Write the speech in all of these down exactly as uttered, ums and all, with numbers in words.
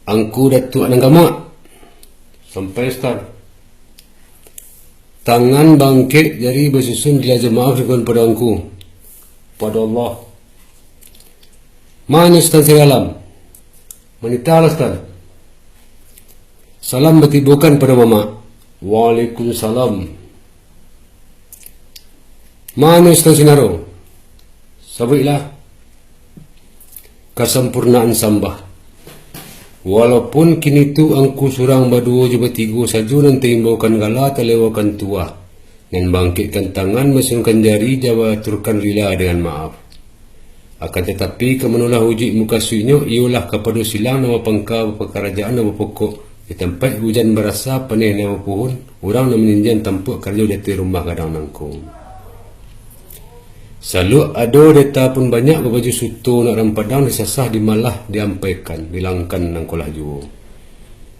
Angku Datuak nan gamak. Sampai, Sutan. Tangan bangkek, jari basusun, dilaja maaf dikon pado angku. Pado Allah. Mano Sutan Siralam? Manitahlah, Sutan. Salam batibokan pado mamak. Waalaikumsalam. Mano Sutan Sinaro? Sabuiklah kasampurnaan sambah. Walaupun kini tu angku surang baduo jo batigo sajo nan taimbaukan gala, talewakan tuah, nan bangkekkan tangan, masunkan jari, jo baaturkan rila dengan maaf. Akan tatapi, ka manolah ujuik mukasuiknyo, iyolah kapado silang nan bapangka, bapakarajaan nan bapokok, di tampaik ujan barasa, paneh nan bapuhun, urang nan manjinjiang tampuak karajo di ateh rumah gadang nangko. Saluak ado deta pun banyak, babaju suto nak urang Padang, disasah, dimalah, diampaikan, dilangkan nangkolah juo.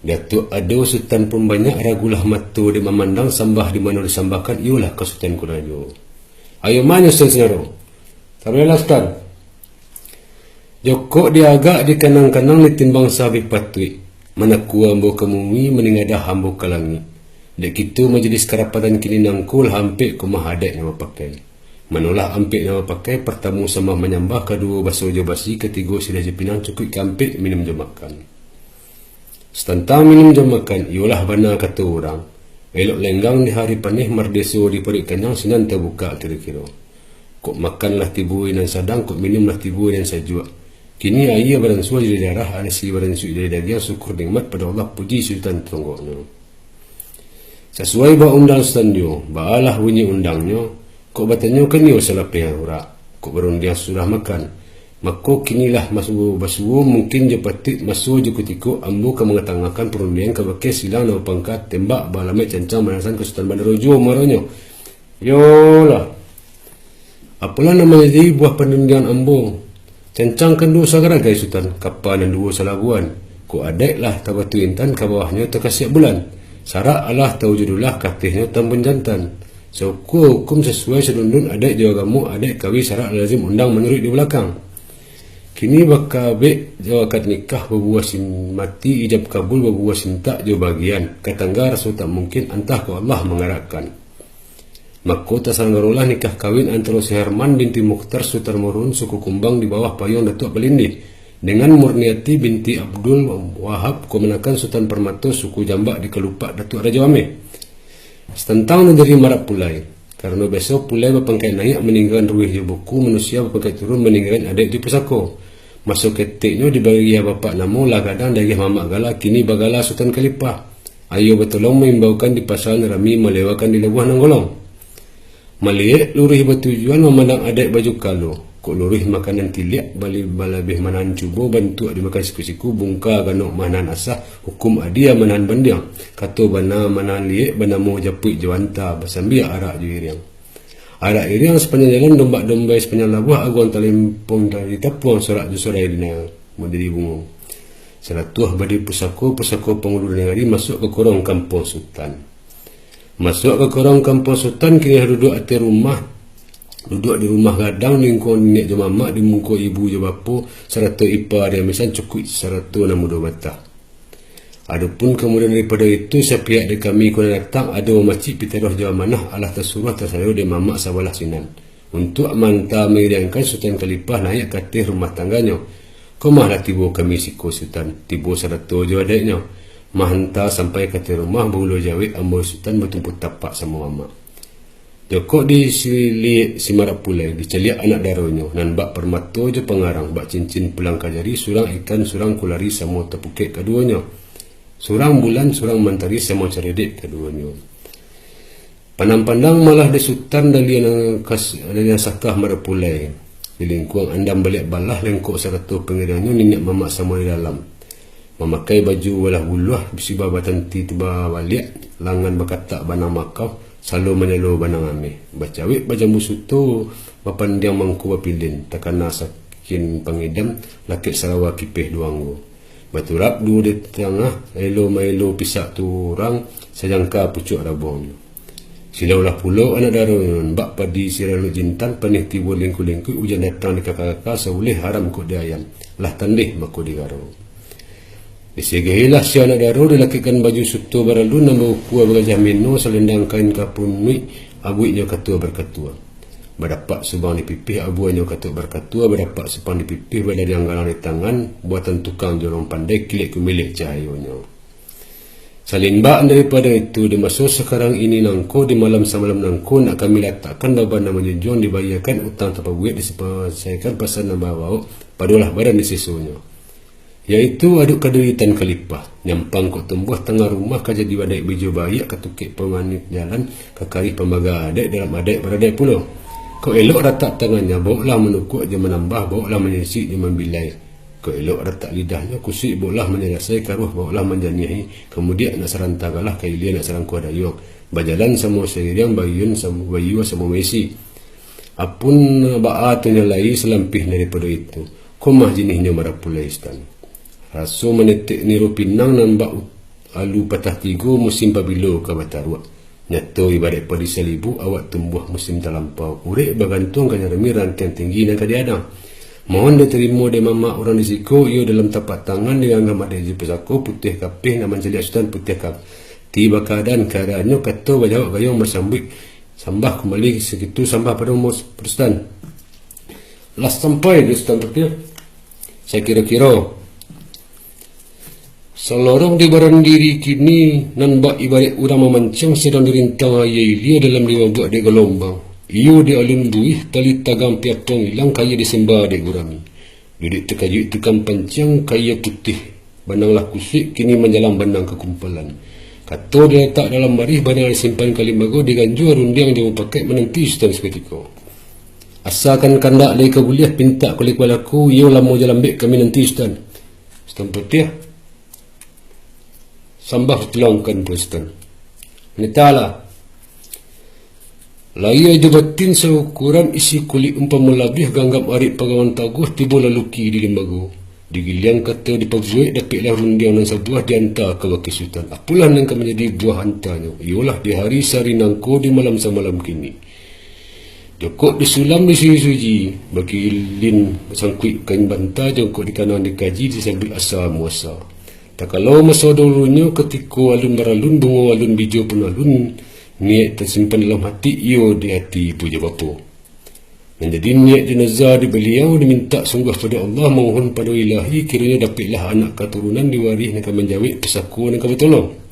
Datuak ado, Sutan pun banyak, ragulah mato dek mamandang, sambah di mano disambahkan, iyolah ka Sutan ko nan juo. Ayo mano Sutan Sinaro? Taruihlah, Sutan. Jokok diagak, dikanang-kanang, ditimbang sahabih patuik. Manakua ambo ka bumi, maningadah ambo ka langik. Dek kito majelis karapatan kini nangko, lah ampek ko mah adaik nan bapakai. Manolah ampek nan bapakai, partamo sambah manyambah, kaduo baso jo basi, katigo siriah jo pinang, cukuik kaampek minum jo makan. Satantang minum jo makan, iyolah bana kato urang, elok lenggang di hari paneh, mardeso di paruik kanyang, sinan tabukak kiro-kiro. Kok makan lah tibo nan sadang, kok minum lah tibo nan sajuak. Kini aia baransua jadi darah, nasi baransuik jadi dagiang, syukur nikmat pado Allah, puji Sutan Tonggoknyo. Sasuai ba undang Sutan juo, baalah bunyi undangnyo, kok batanyo kan iyo salapeh urak, kok barundiang sasudah makan. Mako kinilah maso basuo, mungkin jo patuik maso jo kutiko, ambo ka mangatangahkan parundiangan kabake silang nan bapangka, tembak baalamaik cancang, banasan ka Sutan Bandaro juo muaronyo. Yolah. Apolah nan manjadi buah panundiangan ambo? Cancang kan duo sagaragai Sutan, kapa nan duo salabuan. Kok adaik lah tabatu intan, ka bawahnyo takasiak bulan. Sarak alah taujudulah, katehnyo tambun jantan. Saukua hukum sasuai sadundun, adaik jo agamo, adaik kawin sarak lazim, undang manuruik di balakang. Kini bakabek jo akad nikah, babuah sin-, mati ijab kabul, babuah sintak jo bagian. Ka tangga raso tak mungkin, antah kok Allah mangarakkan. Mako, tasanggarolah nikah kawin antaro si Herman binti Mukhtar, Sutan Morun, suku Kumbang, di bawah payuang Datuak Balindih, dengan Murniati binti Abdul Wahab, kamanakan Sutan Parmato, suku Jambak, di kalupak Datuak Rajo Ameh. Satantang nan jadi marak pulai, karano biaso pulai bapangkaik naiak maninggakan ruih jo buku, manusia bapangkaik turun maninggakan adaik jo pusako. Maso keteknyo dibagi bapak namo, lah gadang diagiah mamak gala, kini bagala Sutan Kalipah. Ayo batolong maimbaukan di pasa nan rami, malewakan di labuah nan golong. Maliek luruih batujuan, mamandang adaik baju kalo. Kok luruih makanan tiliak, bali balabiah manahan cubo, bantuak dimakan siku-siku, bungka ganok manahan asah, hukum adia manahan bandiang, kato bana manahan liek, banamo japuik jo anta, basambiak arak jo iriang. Arak iriang sapanjang jalan, dombak dombai sapanjang labuah, aguang talempong dari tapuang, sorak jo sorai dina moderi bungo. Saratuah badi pusako, pusako pangulu di nagari, masuak ka korong kampuang Sutan. Masuak ka korong kampuang Sutan, kini lah duduak ateh rumah, duduak di rumah gadang, lingkuang niniak jo mamak, di muko ibu jo bapo, sarato ipa di amisan, cukuik sarato nan mudo batah. Adopun kamudian daripado itu, sapihak dari kami ko nan datang, ado mamacik pitih roh jo amanah, alah tasuruah tasado dek mamak sabalah sinan, untuak maanta mairiangkan Sutan Kalipah naiak ka ateh rumah tangganyo. Ko mah lah tibo kami siko Sutan, tibo sarato jo adaiknyo. Maanta sampai ka ateh rumah, baulo jawek ambo Sutan, batumpu tapak samo mamak. Jokok disiliek si marak pulai, dicaliak anak daronyo, nan bak parmato jo pangarang, bak cincin pulang ka jari, surang ikan, surang kulari, samo tapukek kaduonyo. Surang bulan, surang mantari, samo caredek kaduonyo. Pandang-pandang malah dek Sutan, daliah nan kas-, daliah nan sakah marak pulai. Di lingkuang andam baliak balah, lengkok sarato pangiriangnyo, niniak mamak samo di dalam. Mamakai baju balah buluah, bisi babatanti tiba baliak, langan bakatak banang makau, salo manyalo banang ameh. Bacawek bajambu suto, bapandiang mangko bapilin, takana sakin pangidam, lakek sarawa kipeh duo anggo. Baturap duo di tangah, elo maelo pisak turang, sajangka pucuak rabuangnyo. Silaulah pulo anak daronyo, bak padi siranuak jintan, paneh tibo lingku-lingku, ujan datang di kaka-kaka, sauleh haram kok di ayam, lah tandeh mako digaro. Disegehilah si anak daro, dilakekkan baju suto baralun nan baukua bagajah meno, salendang kain kapunuik, abuiknyo katua barkatua. Badapak subang di pipih, abuanyo katua barkatua, badapak subang di pipih, badadiang galang di tangan, buatan tukang jolong pandai, kilek kumilek cahayonyo. Salimbak daripado itu, di maso sakarang ini nangko, di malam samalam nangko, nak kami latakkan baban nan manjunjuang, dibayiakan utang tapabuek, disalasaikan pasan nan babaok, padolah badan di sisonyo. Yaitu aduk ka diri Tan Kalipah, nyampang kok tumbuah tangah rumah, ka jadi adaik bijo baiak, ka tukek pamanik jalan, ka karih pambaga adaik dalam adaik baradaik pulo. Kok elok ratak tangannyo, baoklah manukuak jo manambah, baoklah manyisik jo mambilai. Kok elok ratak lidahnyo, kusuik baoklah manyalasai, karuah baoklah manjaniahi, ka mudiak nak sarantagalah, ka ilia nak sarangkuah dayuang, bajalan samo sairiang, bayun samo, bayua samo maisi. Apun baa tu nyo lai salampih daripado itu, ko mah jinihnyo marapulai Sutan. Raso manetek niro pinang nan bak ut-, alu patah tigo, musim pabilo ka bataruak. Nyato ibaraik padi salibu, awak tumbuah musim talampau. Urek bagantuang ka jarami, rantiang tinggi nan ka diadang. Mohon ditarimo dek mamak urang di siko, iyo dalam tapak tangan, diganggam adaik jo pusako, putiah kapeh nak mancaliak Sutan, putiah ka-, ti bakadan, kaadaannyo kato bajawab gayuang basambuik. Sambah kumbali sakitu, sambah pado Sutan. Lah sampai di Sutan Putiah. Sakiro-kiro, salorong di badan diri kini, nan bak ibaraik urang mamanciang, sadang dirintang aia ilia, dalam dimabuak dek galombang. Iyo di alun buih, tali tagang piapuang ilang, kaia disemba dek gurami. Duduak takajuik tukang panciang, kaia putiah, banang lah kusuik, kini manjalang banang ka kumpalan. Kato dilatak dalam barih, banang disimpan ka limbago, diganjua rundiang jo mupakaik, mananti Sutan sakutiko. Asakan kandak lai ka buliah, pintak kok lai ka balaku, iyo lamo jo lambek kami nanti Sutan. Sutan Putiah, sambah pulangkan pulo Sutan. Nitalah. Lahia jo batin saukuran, isi kulik umpamo labiah, ganggam arik pagawan taguah, tibo laluki di limbago. Digiliang kato dipabuek, dapeklah rundiang nan sabuah, dianta ka bakeh Sutan. Apolah nan ka manjadi buah antanyo? Iyolah di hari sahari nangko, di malam samalam kini. Jokok disulam disuji-suji, bagilin sangkuik kain banta, jokok dikanang dikaji, disambuik asa muasa. Takalo maso dahulunyo, katiko alun baralun, bungo alun bijo pun alun, niaik tasimpan dalam hati, iyo di hati ibu jo bapo. Manjadi niaik jenazah di baliau, dimintak sungguah pado Allah, mamohon pado Ilahi, kironyo dapeklah anak katurunan, di warih nan ka manjawek, pusako nan ka batolong.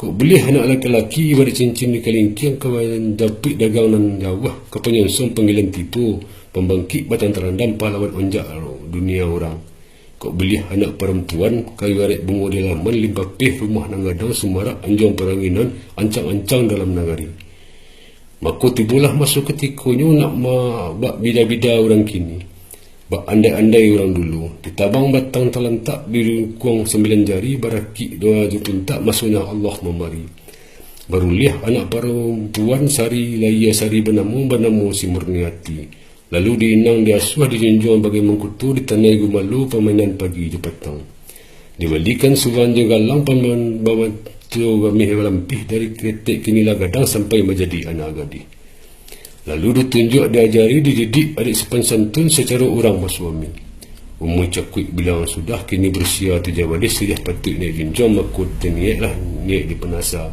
Kok buliah anak laki-laki, ibaraik cincin di kalingkiang, ka manjapuik dagang nan jauah, ka panyonsong panggilan tibo, pambangkik batang tarandam, pahlawan onjak dunia urang. Kok buliah anak parampuan, ka ibaraik bungo di laman, limpapeh rumah nan gadang, sumarak anjuang paranginan, ancang-ancang dalam nagari. Mako tibolah maso katikonyo, nak ma-, bak bida-bida urang kini, bak andai-andai urang dulu. Ditabang batang talantak, dirukuang sambilan jari, barakik doa jo pintak, masonyo Allah mambari. Baruliah anak parampuan, sari lahia sari banamo, banamo si Murniati. Lalu diinang, diasuah, dijunjuang bagai mangkuto, ditanai gumalo, pamainan pagi jo patang. Dibalikan surang jo galang, paman-, bamato gameh balampih, dari kretek kini lah gadang, sampai manjadi anak gadih. Lalu ditunjuak, diajari, dididik, adat sopan santun, sacaro urang basuami. Umua cakuik bilang sudah, kini bausia tujuah baleh, sudah patuik niaik junjuang, mako taniaiklah niaik dipanasa.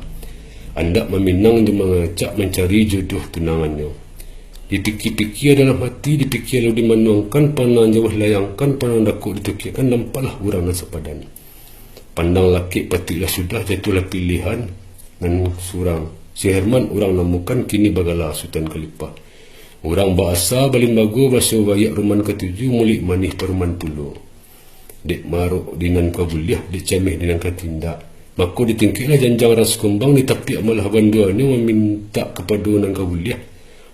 Andak maminang jo mangacak, mancari jodoh tunangannyo. Dipikia-pikia dalam hati, dipikia lalu dimanuangkan, pandang jauah dilayangkan, pandang dakek ditukiakkan, nampaklah urang nan sapadan. Pandang lakek patuiklah sudah, jatuahlah pilihan nan surang. Si Herman urang namokan, kini bagala Sutan Kalipah. Urang baasa balimbago, baso baiak ruman katuju, muluik manih paruman pulo. Dek marok di nan ka buliah, dek cameh di nan ka tindak. Mako ditingkeklah janjang ras kumbang, ditapiak malah banduanyo, mamintak kapado nan ka buliah,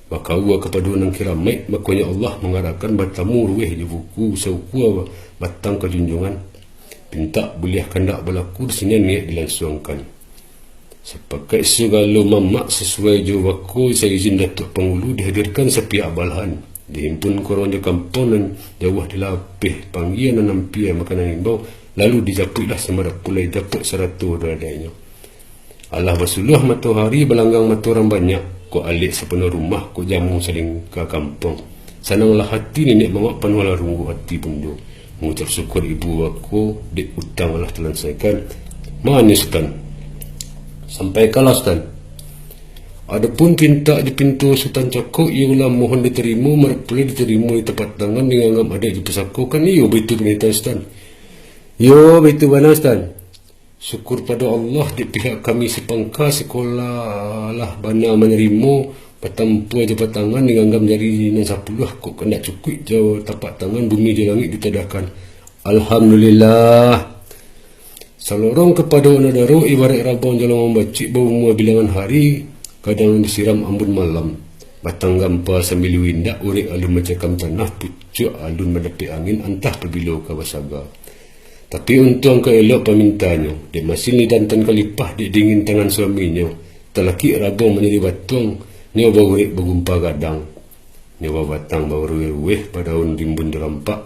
bakaua kapado nan kiramaik, makonyo Allah mangarahkan, batamu ruweh jo buku, saukua batang ka junjuangan. Pintak buliah kandak balaku, di sinan niaik dilansuangkan. Sapakaik sagalo mamak, sasuai jo wako saizin Datuak Pangulu, dihadirkan sapiak balahan. Dihimpun ka urang jo kampuang nan jauah, dilapeh panggia nan ampia makanan imbau, lalu dijapuiklah samarak pulai, japuik sarato dadainyo. Alah basuluah matohari, balanggang mato urang banyak, kok alek sapanuah rumah, kok jamu saling ka kampuang. Sananglah hati niniak mamak, panuahlah runggu hati bundo. Mangucap syukur ibu bako, dek utang lah talansaikan. Mano Sutan? Sampaikanlah Sutan. Adopun pintak di pintu Sutan cako, iyolah mohon ditarimo, marapulo ditarimo di tapak tangan, dianggap adaik di pusako, kan iyo baitu panitahan Sutan? Iyo, baitu bana Sutan. Syukur pado Allah, dek pihak kami sapangka, sikolah lah bana manarimo, batampuah jo batangan, diganggam jari nan sapuluah, kok kandak cukuik jo tapak tangan, bumi jo langik ditadahkan. Alhamdulillah. Salorong kapado anak daro, ibaraik rabang jalong mambacuik, baumua bilangan hari, kadang disiram ambun malam. Batang gampa sambilu indak, urek alun mancakam tanah, pucuak alun mandapek angin, antah pabilo ka basaga. Tapi untuang ka elok pamintanyo, dek masin lidan tan kalipah, dek dingin tangan suaminyo, talakik rabang manjadi batuang, nyo baurek bagumpa gadang, nyo babatang barueh-rueh, badaun rimbun di rampak,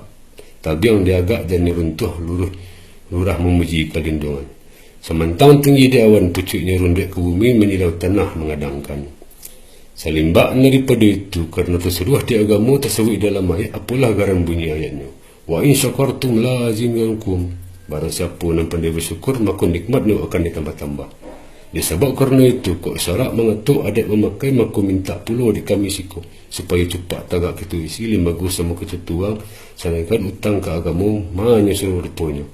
tabiang diagak jan nyo runtuah, luruih lurah mamuji kalindungan. Samantang tinggi di awan, pucuaknyo runduik ka bumi, manyilau tanah mangadangkan. Salimbak daripado itu, karano tasuruah di agamo, tasabuik dalam ayat, apolah garan bunyi ayatnyo. "Wa in syakartum la azidannakum." Barang siapo nan pandai basyukur, mako nikmatnyo akan ditambah-tambah. Dek sabab karano itu, kok syarak mangato adaik mamakai, mako mintak pulo dek kami siko, supayo cupak tagak kito isi limbago samo kito tuang, sadangkan utang ka agamo, manyo suruh ruponyo.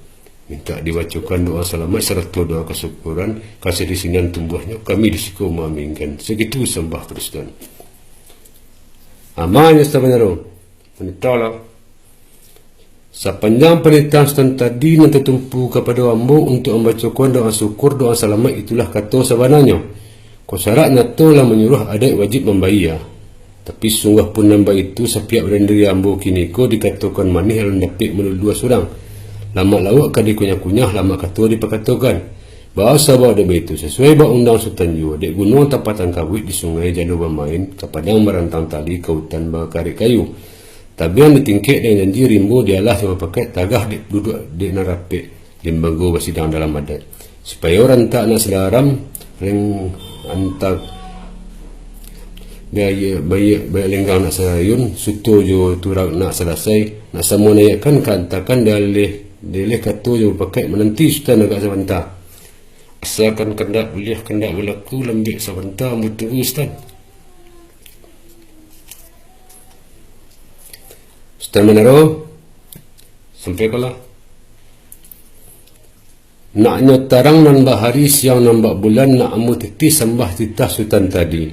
Mintak dibacokan doa salamaik sarato doa kasyukuran, kasih di sinan tumbuahnyo, kami di siko maaminkan. Sagitu sambah Kristen. Amanyo sabanaro. Manitalah. Sapanjang panitahan Sutan tadi nan tatumpu kapado ambo untuak mambacokan doa syukur, doa salamaik, itulah kato sabananyo. Ko syarak nyato lah manyuruah adaik wajib mambayia. Tapi sungguah pun nan baitu, sapihak badan diri ambo kiniko dikatokan manih alun dapek manulua surang. Lamak lauak ka dikunyah-kunyah, lamak kato dipakatokan. Baa sabab dek baitu, sasuai bak undang Sutan juo, dek gunuang tapatang kabuik, di sungai jalo bamain, ka padang marantang tali, ka utan bakarek kayu. Tabiang ditingkek dek janji, rimbo dialah jo bapakek, tagah dek duduak dek nan rapek, limbago basidang dalam adaik. Supayo rantak nak sadaram, reng antak baiak, baiak, baiak lenggang nak sadayun, suto jo turak nak salasai, nak samo naiakkan ka antakan, dialeh, dialeh kato jo bapakek, mananti Sutan agak sabanta. Asakan kandak buliah, kandak balaku, lambek sabanta, ambo tunggu Sutan. Sutan Manaro, sampaikanlah. Naknyo tarang nan bahari, siang nan bak bulan, nak ambo titih sambah titah Sutan tadi.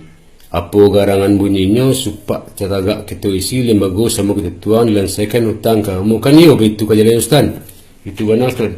Apo garangan bunyinyo, supak catagak kito isi, limbago samo kito tuang, dilansaikan utang ka agamo, kan iyo baitu kajalan Sutan? Itu bana Sutan.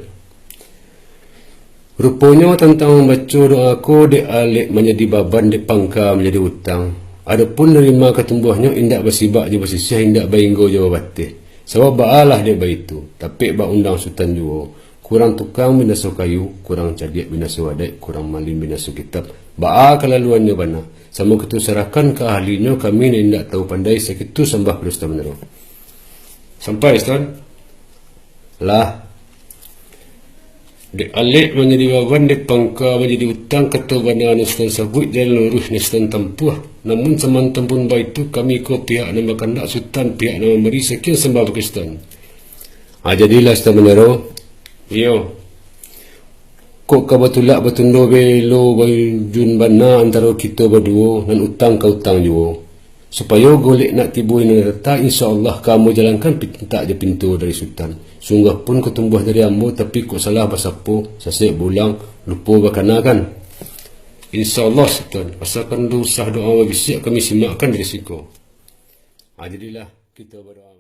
Ruponyo tantang mambaco doa ko, dek alek manjadi baban, dek pangka manjadi utang. Adopun narima ka tumbuahnyo, indak basibak jo basisiah, indak bainggo jo babateh. Sabab baalah dek baitu, tapek bak undang Sutan juo, kurang tukang binaso kayu, kurang cadiak binaso adaik, kurang malin binaso kitab. Baa kalaluannyo bana, samo kito sarahkan ka ahlinyo, kami nan indak tahu pandai, sakitu sambah pado Sutan Manaro. Sampai, Sutan? Lah. Dek alek manjadi baban, dek pangka manjadi utang, kato bana nan Sutan sabuik, jalan luruih nan Sutan tampuah. Namun samantang pun baitu, kami ko pihak nan bakandak, Sutan pihak nan mambari, sakian sambah bak Sutan. Ah, jadilah Sutan Manaro. Iyo. Kok ka batulak batundo belo bajun bana antaro kito baduo, nan utang ka utang juo. Supayo golek nak tibo inan data, insya Allah ka ambo jalankan pintak jo pinto dari Sutan. Sungguah pun ka tumbuah dari ambo, tapi kok salah basapo, sasek bulang, lupo bakanakan. Insya Allah, Sutan, asakan usah doa babisiak, kami simakkan dari siko. Ah, jadilah kito badoa.